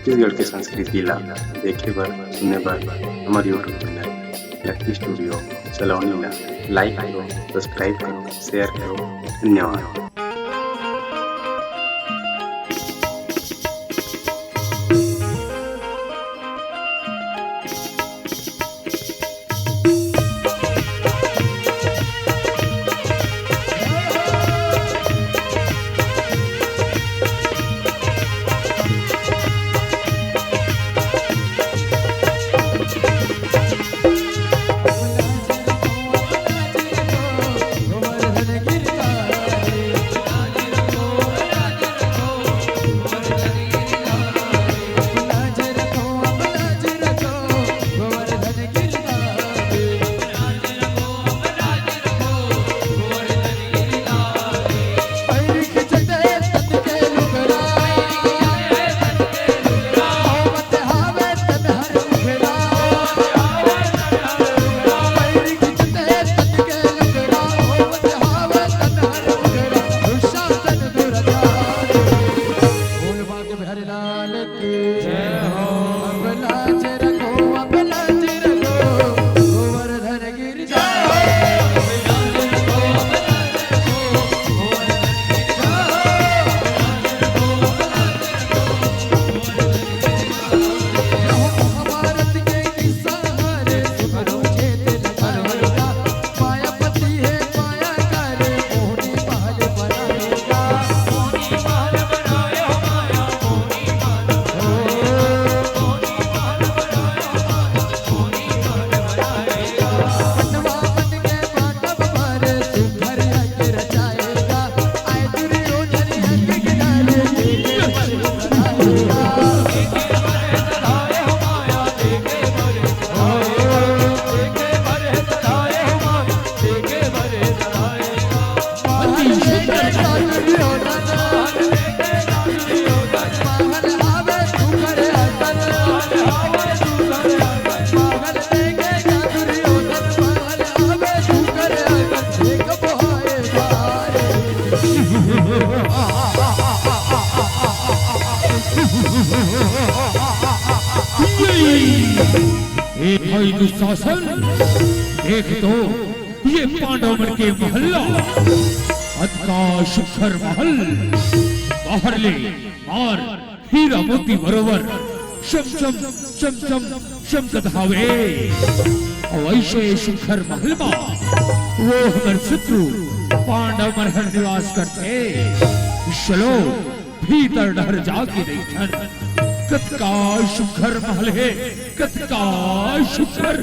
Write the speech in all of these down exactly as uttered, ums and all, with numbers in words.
छत्तीसगढ़ के संस्कृति ला देखे बर, सुने बर हमर YouTube चैनल लक्की स्टूडियो सलोनी ला लाइक करो, सब्सक्राइब करो, शेयर करो। धन्यवाद। ए भाई दुशासन, देख तो ये पांडव मन के महल ला, अतका सुघर महल, बाहर ले मार हीरा मोती बरोबर चमचम चमचम चमकत हावे। अउ अइसे सुघर महल मा वो हमर शत्रु पांडव मन हर निवास करथे। चलो भीतर डहर जाके देखथन, कतका सुघर महल हे, कतका सुघर।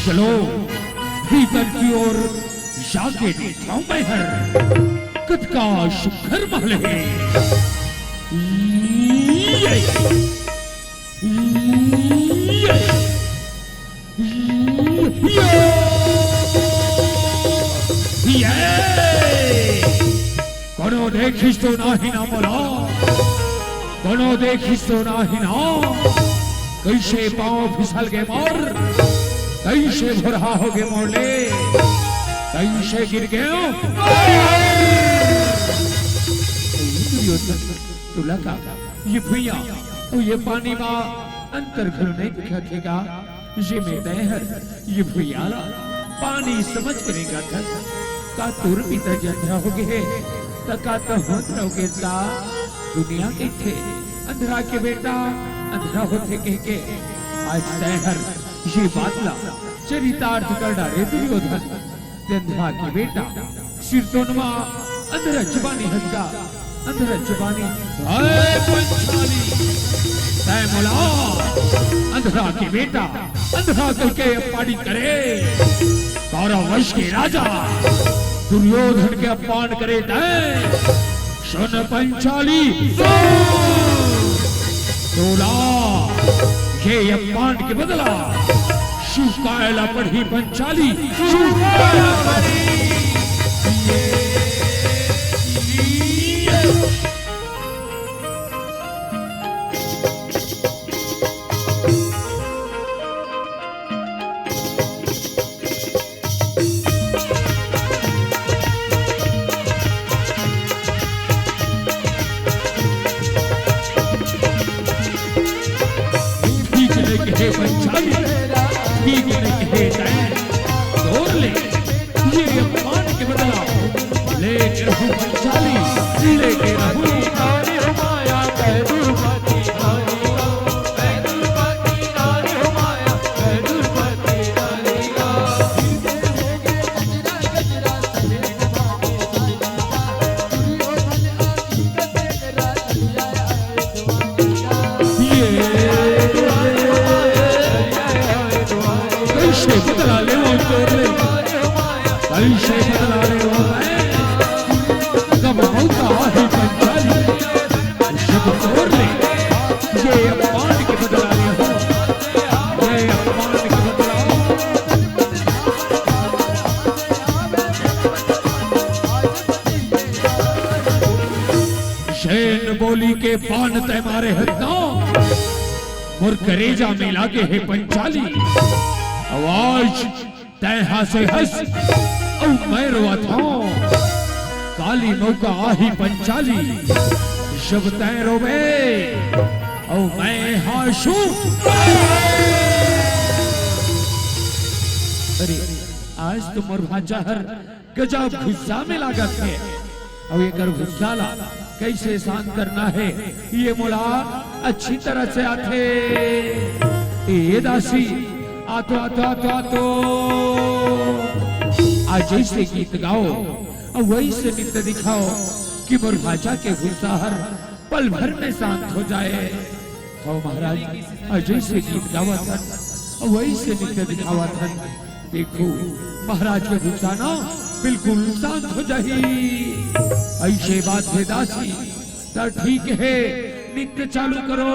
चलो भीतर की ओर जाके देखता हूँ मैं हर कतका सुघर महल हे। ये, ये, ये, ये। कोनो देखिस तो नाही ना मोला, कोनो देखिस तो नाही ना। कइसे पाँव फिसल गे मोर, कइसे भोरहा हो गे मोर ले। अइसे गिर गयो। दुर्योधन, तोला का ये भुइयां अउ ये पानी मा अंतर घलो नइ दिखत हे का? जेमे तैं हर ये भुइयां ला पानी समझ के रेंगत हस। का तोर पिता जी अंधरा हो गे हे? त का तहूं अंधरा हो गे का? दुनिया कहिथे, अंधरा के बेटा अंधरा होथे कहिके। आज तैं हर ये बात ला चरितार्थ कर डारे दुर्योधन। अंधरा के बेटा सिरतोन मा अंधरा जुबानी हस का, अंधरा जुबानी। हाय पंचाली, तैं मोला अंधरा के बेटा अंधरा कहिके अपमानित करे। कौरव वंश के राजा दुर्योधन के अपमान करे तैं। सुन पंचाली, सुन। तोला ये अपमान के बदला चुकाय ला पड़ही पंचाली, चुकाय ला पड़ही। ठीक ले कहे पंचाली, ठीक ले कहे तैं। तोर ले ये अपमान के बदला लेके रहूं पंचाली, लेके रहूं। ये कइसे बदला लेवंव तोर ले, कइसे बदला लेवंव मैं। कब मौका आही पंचाली, जब तोर ले ये अपमान के बदला लेवंव, ये अपमान के बदला। जेन बोली के बान तैं मारे हस ना, मोर करेजा में लागे हे पंचाली। अउ आज तैं हासे हस, अउ मैं रोवत हंव। काली मौका आही पंचाली, जब तैं रोबे, अउ मैं हासूं। अरे, आज तो मोर भांचा हर गजब गुस्सा में लागत हे। अउ एकर गुस्सा ला कइसे शांत करना हे, ये मोला अच्छी तरह से आथे। ए दासी, आतो, आतो, आतो, आतो। आज जइसे गीत गाओ, अउ वइसे नृत्य दिखाओ कि मोर भांचा के गुस्सा हर पल भर में शांत हो जाए। हव महाराज, अ जइसे गीत गावत हन, अ वइसे नृत्य दिखावत हन। देखो, महाराज के गुस्सा ना बिल्कुल शांत हो जाही। अइसे बात हे दासी, त ठीक हे, नृत्य चालू करो।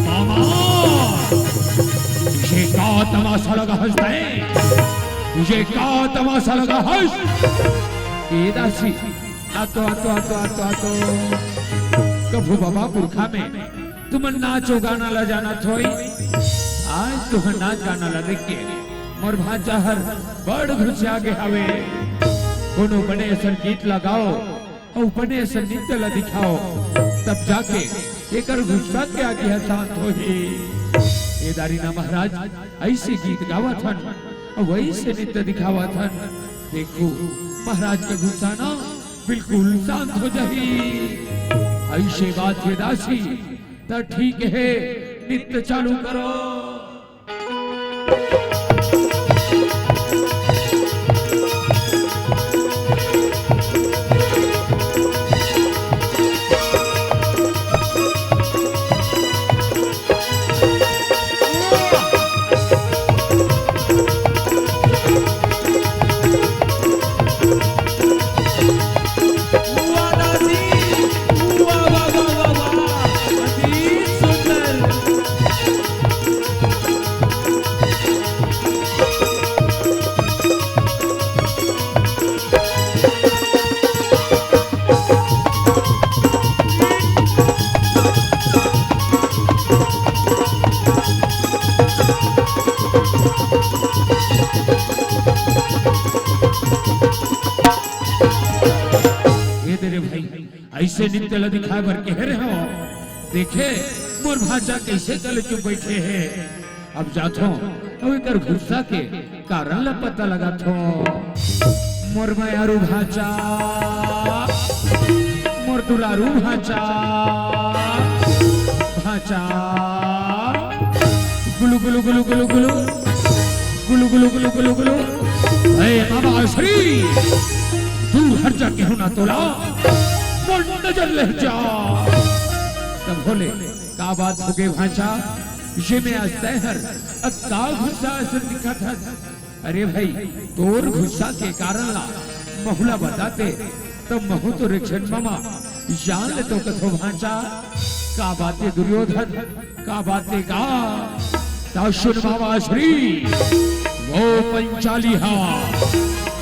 मामा, ये का तमाशा लगा हस तैं? ये का तमाशा लगा हस? ए दासी, आतो, आतो, आतो, आतो, आतो। कभू बाबा पुरखा में तुमन नाच अउ गाना ला जानत होई, आज तुहर नाच गाना ला देख के मोर भांचा हर बड़ घुसिया गे हवे। कोनो बने असन गीत ला गाओ अउ बने असन नृत्य ला दिखाओ, तब जाके एकर गुस्सा के आगी ह शांत होही। ए दारीना महाराज, अइसे गीत गावत हन अउ वइसे नृत्य दिखावत हन। देखो, महाराज के गुस्सा ना बिल्कुल शांत हो जाही। अइसे बात हे दासी, त ठीक हे, नृत्य चालू करो। ए दे रे भाई, अइसे नृत्य ला दिखाय बर केहे रेहेंव। देखे, मोर भांचा कइसे गले चुप बइठे हे। अब जाथों, अउ एकर गुस्सा के कारण ला पता लगाथों। मोर मयारू भांचा, मोर दुलारू भांचा, भांचा। गुलु गुलु गुलु गुलु गुलु, गुलु गुलु गुलु गुलु गुलु। ए मामा श्री, दूर हट जा, केहू ना तोला मोर नजर ले जा। तब बोले, का बात होगे भांचा, ये में आज तैं हर अतका गुस्सा असन दिखत हस? अरे भाई, तोर गुस्सा के कारण ला महूला बताते, त महूं तो रिक्शन मामा जान लेतों कथों भांचा। का बात हे दुर्योधन, का बात हे का? त सुन मामा श्री, वो पंचाली हा,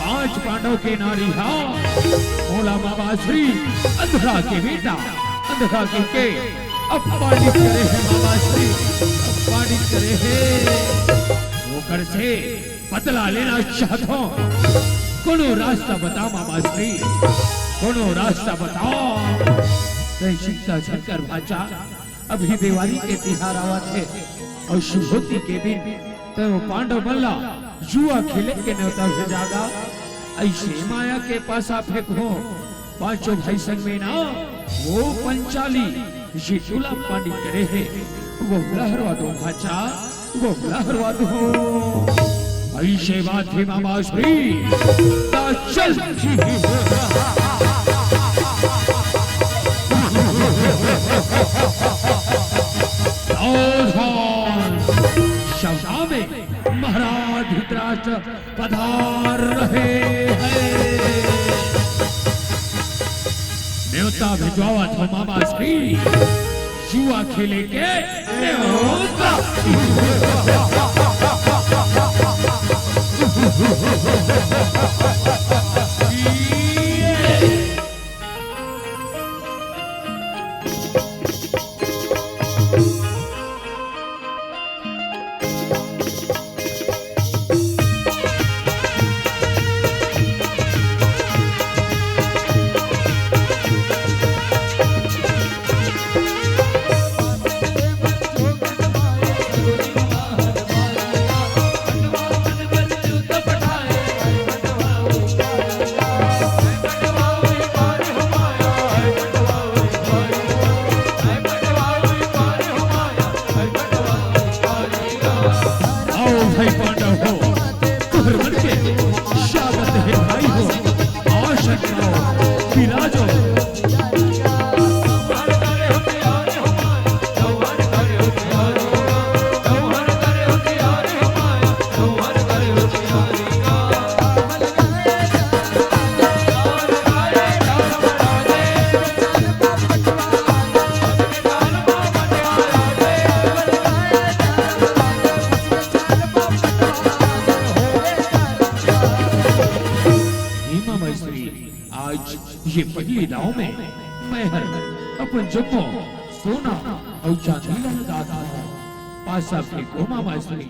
पांच पांडव के नारी हा, मोला मामा श्री अंधरा के बेटा, अंधरा के, के अपमानित करे हे मामा श्री, अपमानित करे हे। ओकर से बदला लेना चाहत हों। कोनो रास्ता बता मामा श्री, कोनो रास्ता बता। तैं चिंता झन कर भांचा, अभी देवारी के तिहार आवत हे अउ सुभोती के दिन तैं वो पांडव मन ला जुआ खेले के नेवता भेजा गा। अइसे माया के पासा फेंकहूं, पांचों भाई संग में ना, वो पंचाली जे तोला पानी करे हे, वो ला हरवा दों भांचा, वो ला हरवा दों। अइसे बात हे मामा श्री, त चल। सावधान, सभा में महाराज धृतराष्ट्र पधार रहे हैं। नेवता भिजवावत हों मामा श्री, जुआ खेले के नेवता। आओ भाई पांडव हो, तुहर मन के स्वागत हे भाई हो, आसन पाओ, विराजो। हे मामा श्री, आज ये पहिली दांव में मैं हर अपन जम्मो सोना अउ चांदी ला लगात हंव। पासा फेंको मामा श्री,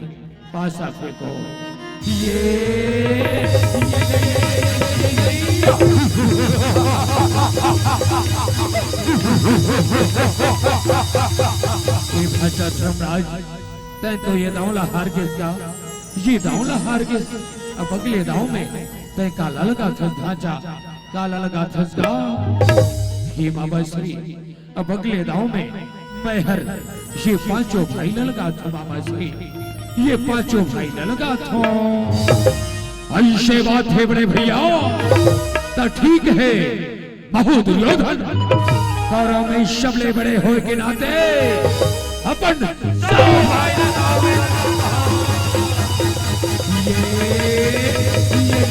पासा फेंको। ये, ये, ये, ये भांचा धर्मराज, तैं तो ये दांव ला हार गेस गा, ये दांव ला हार गेस। अब अगले दांव में तैं काला लगाथस भांचा, काला लगाथस गा? हे मामा श्री, अब अगले दांव में मैं हर ये पांचों भाई ला लगाथंव मामा श्री, ये पांचों भाई ला लगाथंव। अइसे बात हे बड़े भइया, त ठीक हे। महूं दुर्योधन, कौरव में सबले बड़े होय के नाते अपन सब भाई ला ये, ये, ये,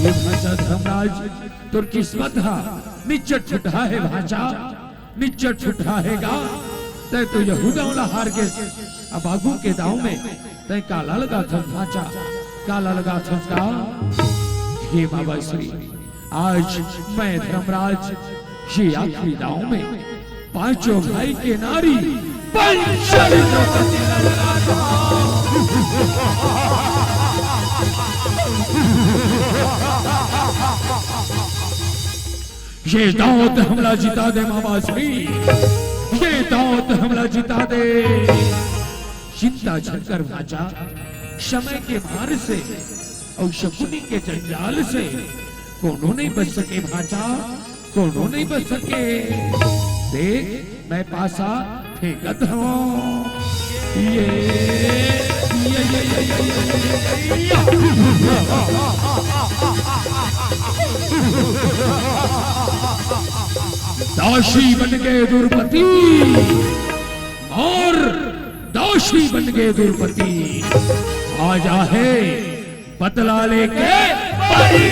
ये भांचा धर्मराज, तोर किस्मत हा निच्चट फुटहा हे भांचा, निच्चट फुटहा हे गा। तैं तो यहू दांव ला हार गेस, अब आगू के दांव में तैं काला लगाथस भांचा, काला लगाथस गा? हे मामा श्री, आज मैं धर्मराज ये आखिरी दांव में पांचों भाई के नारी पंचाली द्रौपदी ललना। ये दांव त हमला जिता दे मामा श्री, ये दांव त हमला जिता दे। चिंता झन कर भांचा, समय के भार से अउ शकुनी के जंजाल से कोनो नहीं बच सके भांचा, कोनो नहीं बच सके। देख, मैं पासा फेंकत हूँ। ये, ये, ये, ये, ये, ये, ये, ये, ये। दासी बन के दुर्पति और दासी बन के दुर्पति, आजा हे बदला लेके परी।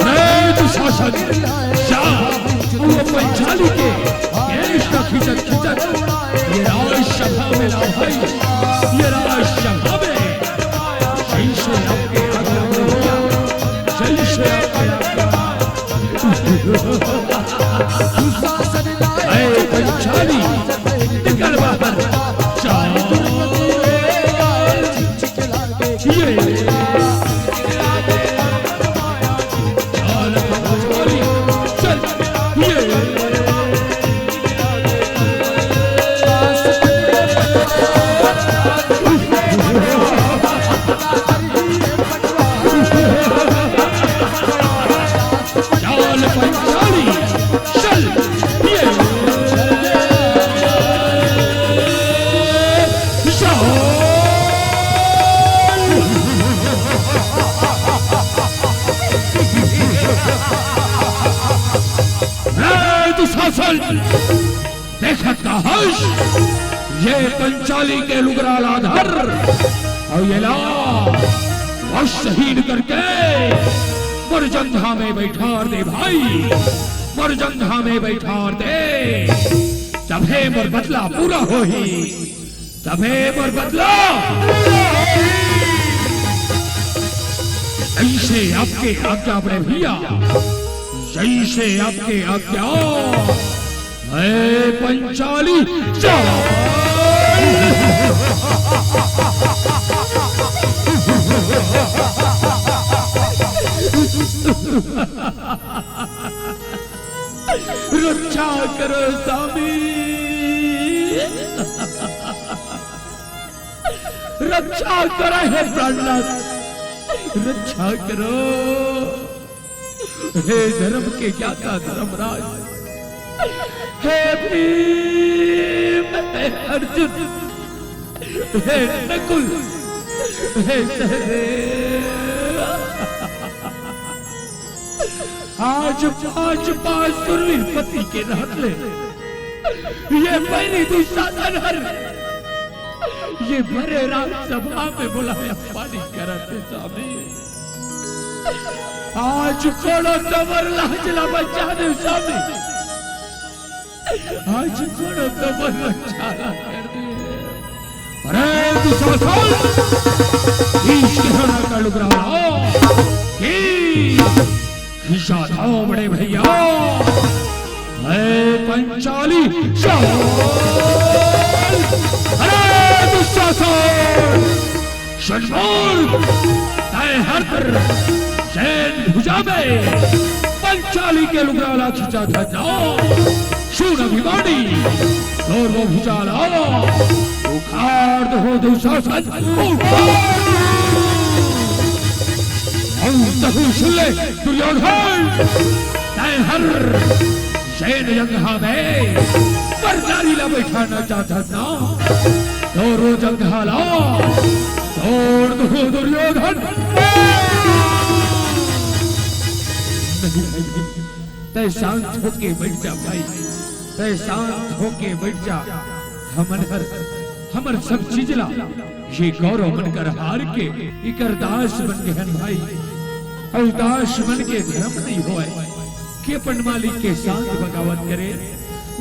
अरे दुशासन, जा, वो पंचाली के केश का खिंचत खिंचत ये राजसभा में ला भाई, ये राजसभा में जैसे आपके आज्ञा हो भैया, जैसे आपके आज्ञा। ए पंचाली, निकल बाहर, जा। ये दुशासन, देखत का हस, ये पंचाली के लुगरा ला धर अउ ये ला वशहीन करके मोर जंघा में बैठार दे भाई, मोर जंघा में बैठार दे। तभे मोर बदला पूरा होही, तभे मोर बदला। जैसे आपके आज्ञा बड़े भैया, जैसे आपके आज्ञा। है पंचाली, चल। रक्षा करो स्वामी, रक्षा करो हे प्राणनाथ, रक्षा करो। हे धर्म के ज्ञाता धर्मराज, हे भीम, हे अर्जुन, हे नकुल, हे सहदेव, आज पांच पांच सुरवीर पति के रहत ले ये बैरी दुशासन हर ये भरे राजसभा में बुलाया पानी करत हे स्वामी। आज कोनो तोर लाज ला बचा दे स्वामी, आज कोनो तोर रक्षा ला कर दे। अरे दुशासन, इस किसान का लुगरा की खिंचा था बड़े भैया। मैं पंचाली चल। अरे दुशासन, सन्मूर्ख, तय हर जैन भुजा में पंचाली के लुगरा ला खिंचा था ना। सुन अभिमानी, तोर वो भुजा ला उखाड़ दो दुशासन, उखाड़। अउ तहु सुन ले दुर्योधन, तय हर जैन जंघा में बरदारी ला बैठाना चाहत ना, तोरो जंघा ला तोड़ दो दुर्योधन। नहीं, नहीं, तय शांत होके बैठ जा भाई, तय शांत होके बैठ जा। हमन हर हमर सब चीज ला ये गौरव मन कर हार के इकर दास बन गे हन भाई। अउ दास मन के धर्म नहीं होय कि अपन मालिक के साथ बगावत करे।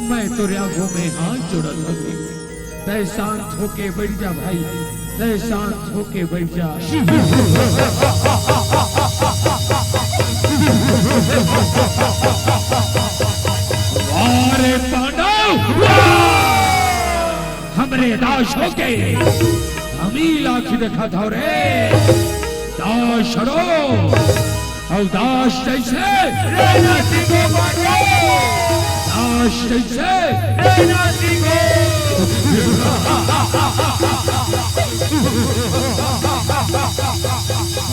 मैं तोरे आगू में हाथ जोड़त हूँ, तय शांत होके बैठ जा भाई, तय शांत होके बैठ जा। अरे पांडव, हमरे दास होके हमी लाखी देखत हव रे। दास हरो, अउ दास जैसे, दास जैसे।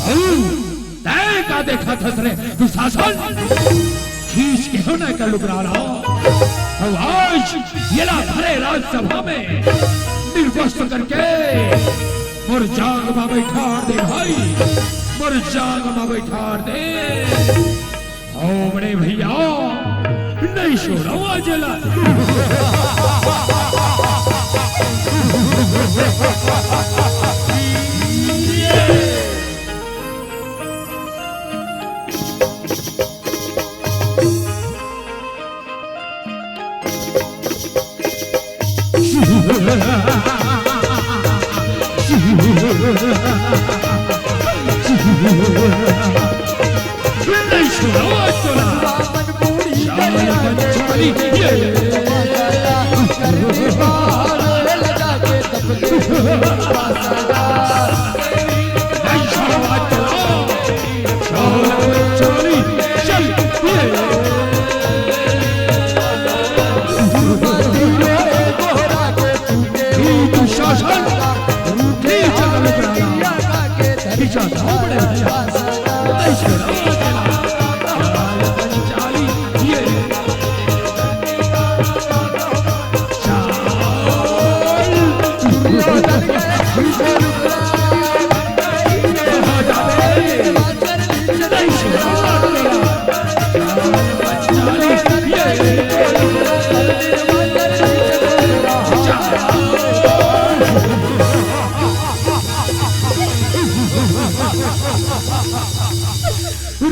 हऊ, तैं का देखत हस रे दुशासन? खींच के हो ना का लुकराला। अउ आज येला भरे राजसभा में निर्वस्त्र करके मोर जांग मा बैठार दे भाई, मोर जांग मा बैठार दे। ओ बड़े भैया, नहीं छोड़व आज येला।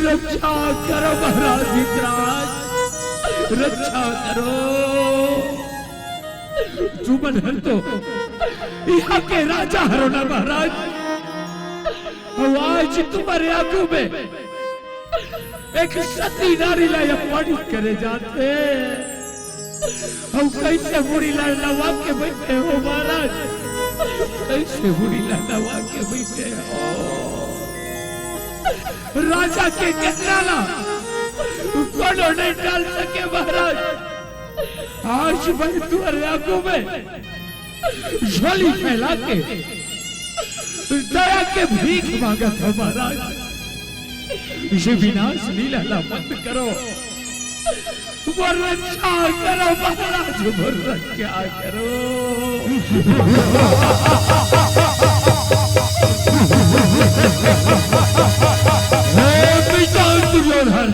रक्षा करो महाराज धृतराज, रक्षा करो। तुमन हर तो यहाँ के राजा हरो ना महाराज। अउ आज तुम्हारे आगू में एक सती नारी ला अपमानित करे जाथे। अउ कैसे मुड़ी ला नवा के बैठे हो महाराज, कैसे मुड़ी ला नवा के बैठे हो? राजा के कहना ला कोनो नहीं टाल सके महाराज। आज मैं तुम्हारे आगू में झोली फैला के दया के भीख मांगत हव महाराज, ये विनाश लीला ला बंद करो, मोर रक्षा करो महाराज, मोर रक्षा करो। हे पिता दुर्योधन,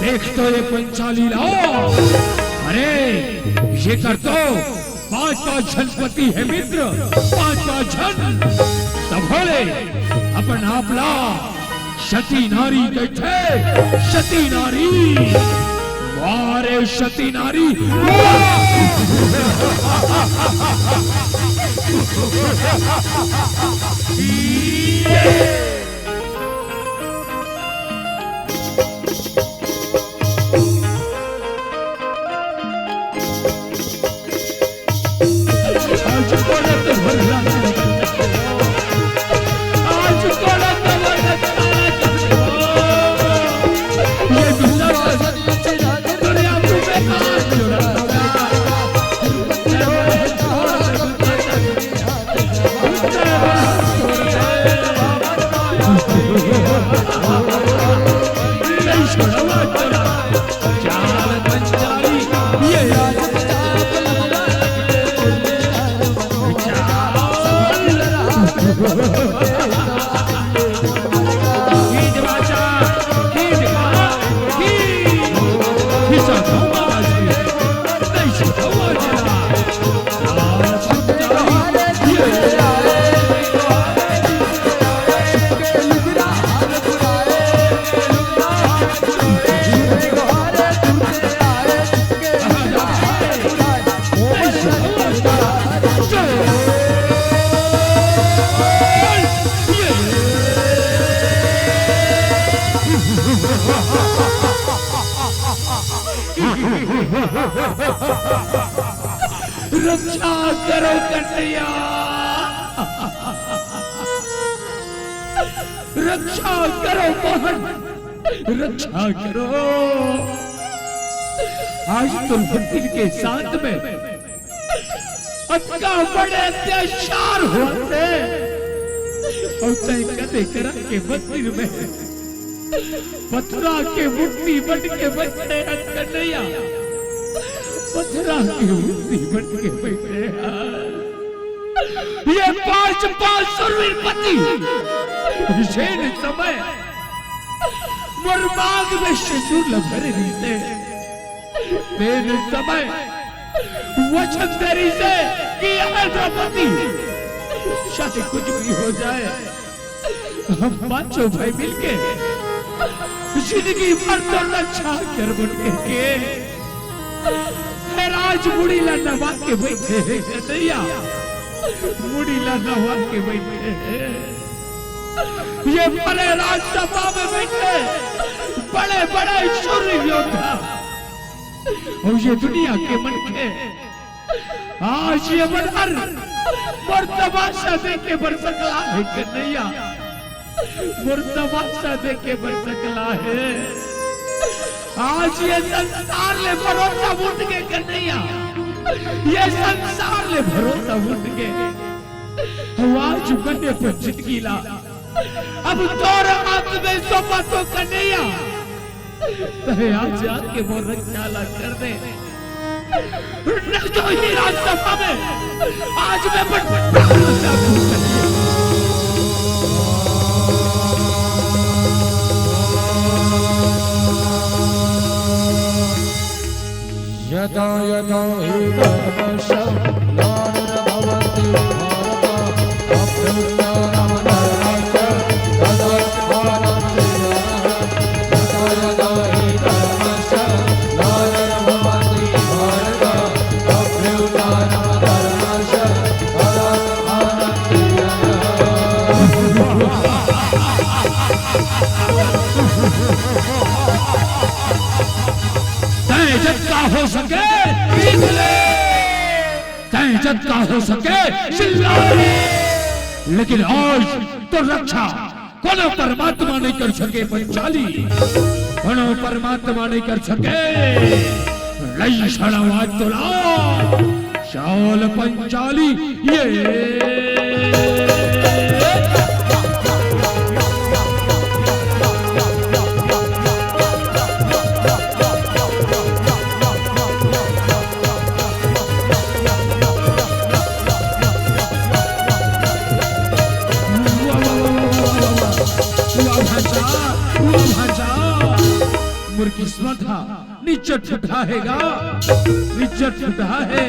देख तो ये पंचाली ला। अरे, ये कर तो पांच पांच झन पति हे मित्र, पांच पांच झन। तभो ले अपन आप ला सती नारी कहिथे, सती नारी। वाह रे सती नारी, वाह। रक्षा करो कन्हैया, रक्षा करो मोहन, रक्षा करो। आज तो मंदिर के साथ में अतका बड़े अत्याचार होथे, अउ तैं कदे करा के मंदिर में पथरा के मूर्ति बन के बइठे हस कन्हैया, पथरा के मूर्ति बन के बइठे हस। ये पांच पांच सुरवीर पति जेन समय मोर मांग में सिंदूर ल भरे रहिसे, तेन समय वचन दे रहिसे कि अरे द्रौपदी, चाहे कुछ भी हो जाए, हम पांचों भाई मिलके जिंदगी भर तो रक्षा करबो कहिके हे राज मुड़ी ला नवा के बइठे हे कन्हैया, मुड़ी ला नवा के बइठे हे। ये बड़े राजसभा में बइठे बड़े बड़े शूर योद्धा अउ ये दुनिया के मनखे आज ये मन हर मोर तमाशा देखे बर सकला हे कन्हैया, मोर तमाशा देखे बर सकला हे। आज ये संसार ले भरोसा उठ गे कन्हैया, ये संसार ले भरोसा उठ गे। अउ आज मने अपन जिंदगी ला अब तोर हाथ में सौंपत हों कन्हैया, तैं आज आके मोर रक्षा ला कर दे, नहीं तो ये राजसभा में आज मैं बड़ यदा यदा हि धर्मस्य ग्लानिर्भवति भारत, अभ्युत्थानं धर्मस्य तदात्मानं सृजाम्यहम्। यदा यदा हि धर्मस्य ग्लानिर्भवति भारत, अभ्युत्थानं धर्मस्य तदात्मानं सृजाम्यहम्। तैं जतका हो सके चिल्ला ले, तैं जतका हो सके चिल्ला ले, लेकिन आज तोर रक्षा कोनो परमात्मा नइ कर सके पंचाली, कोनो परमात्मा नइ कर सके। लई सड़वा तोला चाल पंचाली ये। वाह, वाह, वाह, वाह, वाह, वाह, वाह। वाह भांचा, वाह भांचा। मोर किस्मत हा निच्चट फुटहा हे गा, निच्चट फुटहा हे।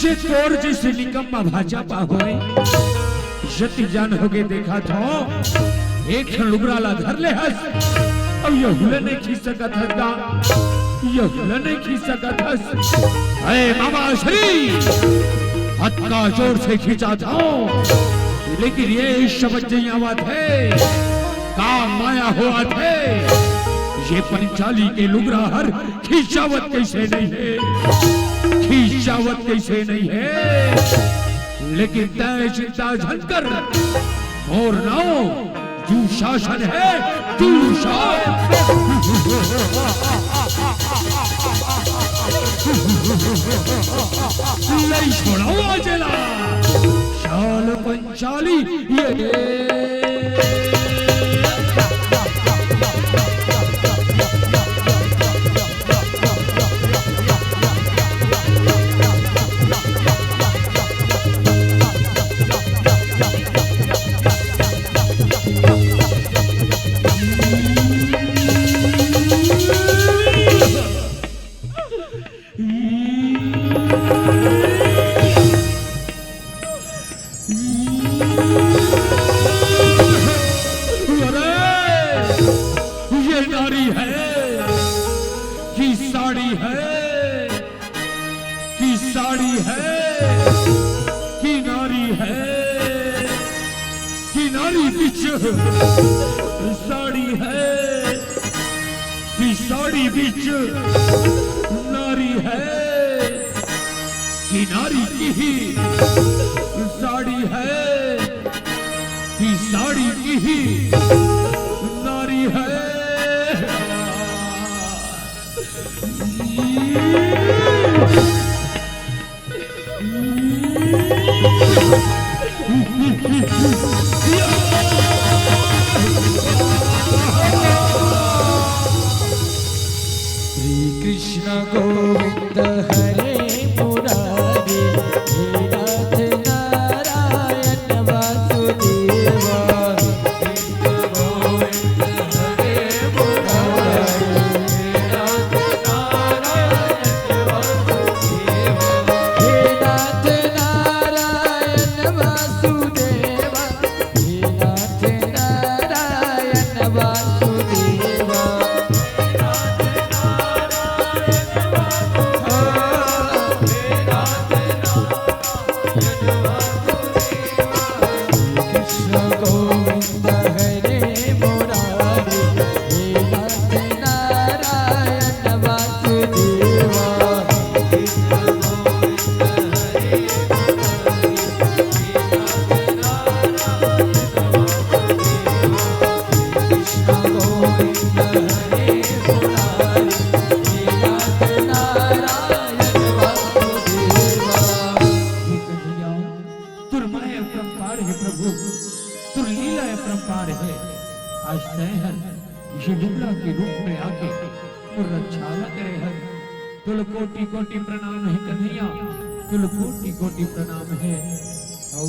ये तोर जइसे निकम्मा भांचा पाहों। जति जान होगे देखत हों, एक ठन लुगरा ला धर ले हस, अउ यहू ला नइ खींच सकत हस गा, यहू ला नइ खींच सकत हस। अरे मामा श्री, अतका जोर से खींचत हों, लेकिन ये शब्द नइ आवत हे। का माया होवत हे, ये पंचाली के लुगरा हर खींचावत कइसे नइ हे, खींचावत कइसे नइ हे। लेकिन तैं चिंता झन कर, मोर नांव दुशासन हे, दुशासन। लई छोड़व आज एला, चाल पंचाली ये। अरे, ये नारी है कि साड़ी है, कि साड़ी है कि नारी है, कि नारी बीच साड़ी है, कि साड़ी बीच नारी नारी है कि नारी की ही साड़ी है, कि साड़ी की ही नारी है। श्री कृष्ण गोविंद हरे मुरारी, हे नाथ नारायण वासुदेवा। हे नाथ नारायण वासुदेवा, हे नाथ नारायण वासुदेवा। कृष्ण गोविंद हरे मुरारी, हे नाथ नारायण वासुदेवा। कृष्ण गोविंद हरे मुरारी, हे नाथ नारायण वासुदेवा। हे कन्हैया, तोर माया अपरंपार हे प्रभु, तोर लीला अपरंपार हे। आज तैं हर इही डुबरा के रूप में आके तोर रक्षा ला करे हस। तोला कोटि कोटि प्रणाम हे कन्हैया, तोला कोटि कोटि प्रणाम हे। अउ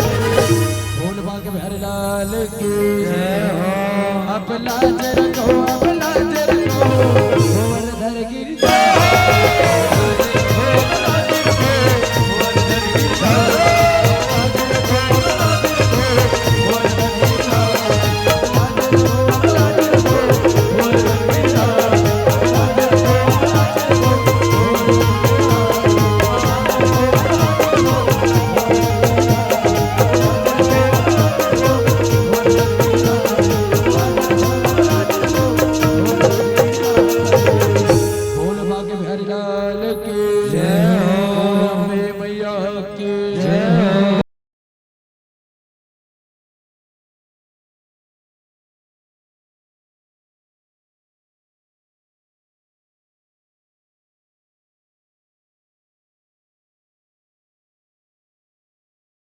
भोले बांके बिहारी लाल की जय हो। अब लाज रखो, अब लाज रखो, गोवर्धन गिरधर।